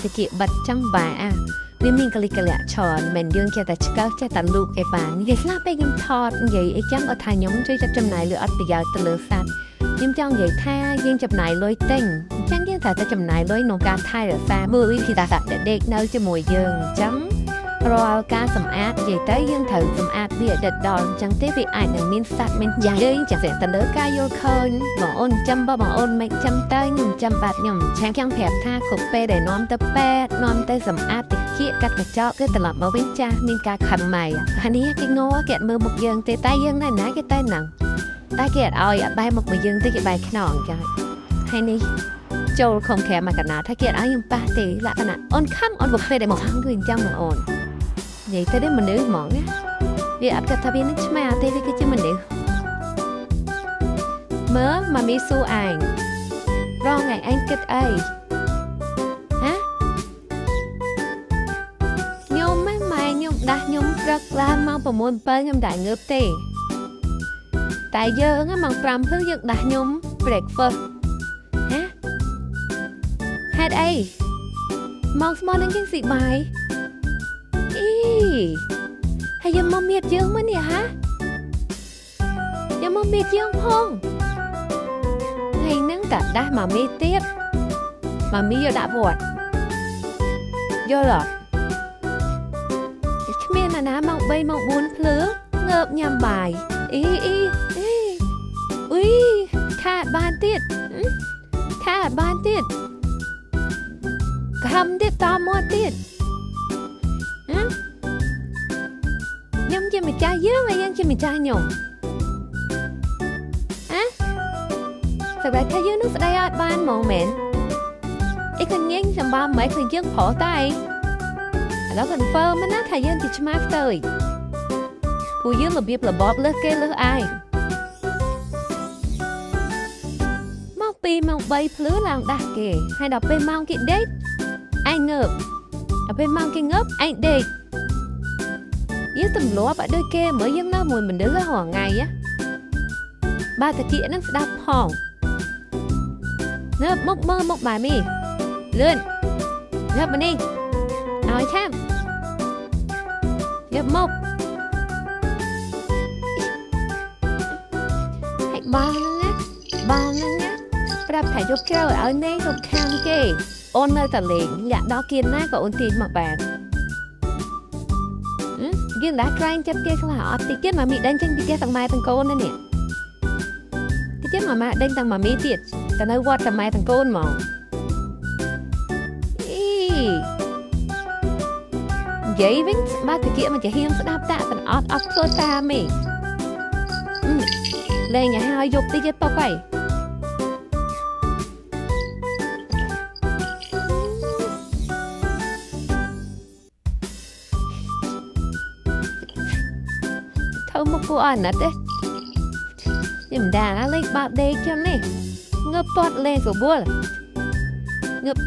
តិចបាត់ចឹងបាអាវាមានកលិកលៈច្រើនមិនយើងចេះតែឆ្កឹះចេះតែលូកឯបាននិយាយស្លាប់ពេលខ្ញុំថតនិយាយអីចឹងគាត់ថាខ្ញុំជួយចិត្តចំណាយលុយអត់ប្រយោជន៍ទៅលើសត្វខ្ញុំចង់និយាយថាយើងចំណាយលុយទិញអញ្ចឹងយើងត្រូវតែចំណាយលុយក្នុងការថែរក្សាមើលវិធីសាស្ត្រដែលដេកនៅជាមួយយើងអញ្ចឹងរាល់ការសម្អាតនិយាយទៅយើងត្រូវសម្អាតវាឲ្យដិតដល់អញ្ចឹងទេវាអាចនឹងមានសត្វមានយ៉ាងយើងចាស់ទៅលើការយល់ឃើញបងអូនចាំបើបងអូនមិនចាំទៅខ្ញុំចាំបាត់ខ្ញុំឆាំចង់ប្រាប់ថាគ្រប់ពេលដែលនាំទៅពេទ្យនាំទៅសម្អាតតិចកាត់កញ្ចក់គឺត្រឡប់មកវិញចាស់មានការខឹងម៉ៃអានេះគេងគេអត់មើលមុខយើងទេតែយើងនៅណាគេតែហ្នឹងតែគេអត់ឲ្យអត់បែរមុខមកយើងទេគេបែរខ្នងចាហើយនេះចូលខំក្រែមកកណាថាគេអត់ឲ្យខ្ញុំប៉ះទេលក្ខណៈអូនខឹងអូនប្រភេទដែលមកខឹងគឺអញ្ចឹងបងអូននិយាយទៅនេះមនុស្សហ្មងណាវាអត់គិតថាវានឹងឆ្មាទេវាគឺជាមនុស្សមើលម៉ាមីសួរឯងរងថ្ងៃឯងគិតអីហ៎ខ្ញុំម៉ែម៉ែខ្ញុំដាស់ខ្ញុំព្រឹកឡើងម៉ោង6 7ខ្ញុំតែងើបទេតែយើងម៉ោង5ភ្លឺយើងដាស់ខ្ញុំ breakfast ហ៎ហេតុអីម៉ោងស្មោះនឹងយើងស៊ីបាយអីហើយយើងមកមៀតយើងមកនេះហាយើងមកមៀតយើងផងថ្ងៃហ្នឹងតាដាស់ម៉ាមីទៀតម៉ាមីយកដាក់វត្តយល់អត់គ្មានណាម៉ោង3ម៉ោង4ភ្លឺងើបញ៉ាំបាយអីអីអីអុយខាតបានទៀតខាតបានទៀតខំទៀតតមាត់ទៀតខ្ញុំជាម្ចាស់យើងហើយយើងជាម្ចាស់ខ្ញុំហ៎សម្រាប់ថាយើងនឹងស្ដីអត់បានហ្មងមែនអីក៏ញ៉េងសម្បើមិនឃើញយើងប្រុសតែឥឡូវ confirm ណាថាយើងជាឆ្មាខ្ទើយព្រោះយើងរបៀបរបបលើសគេលើសឯងម៉ោង2ម៉ោង3ភ្លឺឡើងដាស់គេហើយដល់ពេលម៉ោងគេដេកឯងងើបដល់ពេលម៉ោងគេងើបឯងដេកយើងទម្លាប់ឲ្យដូចគេមើលយើងនៅមួយមនុស្សរាល់ថ្ងៃណាបើតាគៀកនឹងស្ដាប់ផងងើបមុខមើលមុខម៉ាមីលឿនងើបមកនេះឲ្យឆាប់ងើបមកហើយបាល់ណាបាល់ណាប្រាប់ថាយកជ្រៅឲ្យណែទៅខាងគេអូននៅតែលេងលាក់ដល់គៀនណាក៏អូនទាញមកបានយើងដាក់ក្រែងចិត្តគេខ្លះអត់តិចទៀតម៉ាមីដេញចេញពីផ្ទះទាំងម៉ែទាំងកូននេះតិចទៀតម៉ាម៉ាដេញទាំងម៉ាមីទៀតតែនៅវត្តទាំងម៉ែទាំងកូនហ្មងអីនិយាយវិញបើតិចមកជាហ៊ានស្ដាប់តាក់ទាំងអត់អត់ធ្វើតាមទេលេងឲ្យហើយយប់តិចទៀតពុកហើយធ្វើមកគួរអត់ណាស់ទេខ្ញុំដាលេខបើកដេកចឹងនេះងើបពត់លេងស្រួលងើប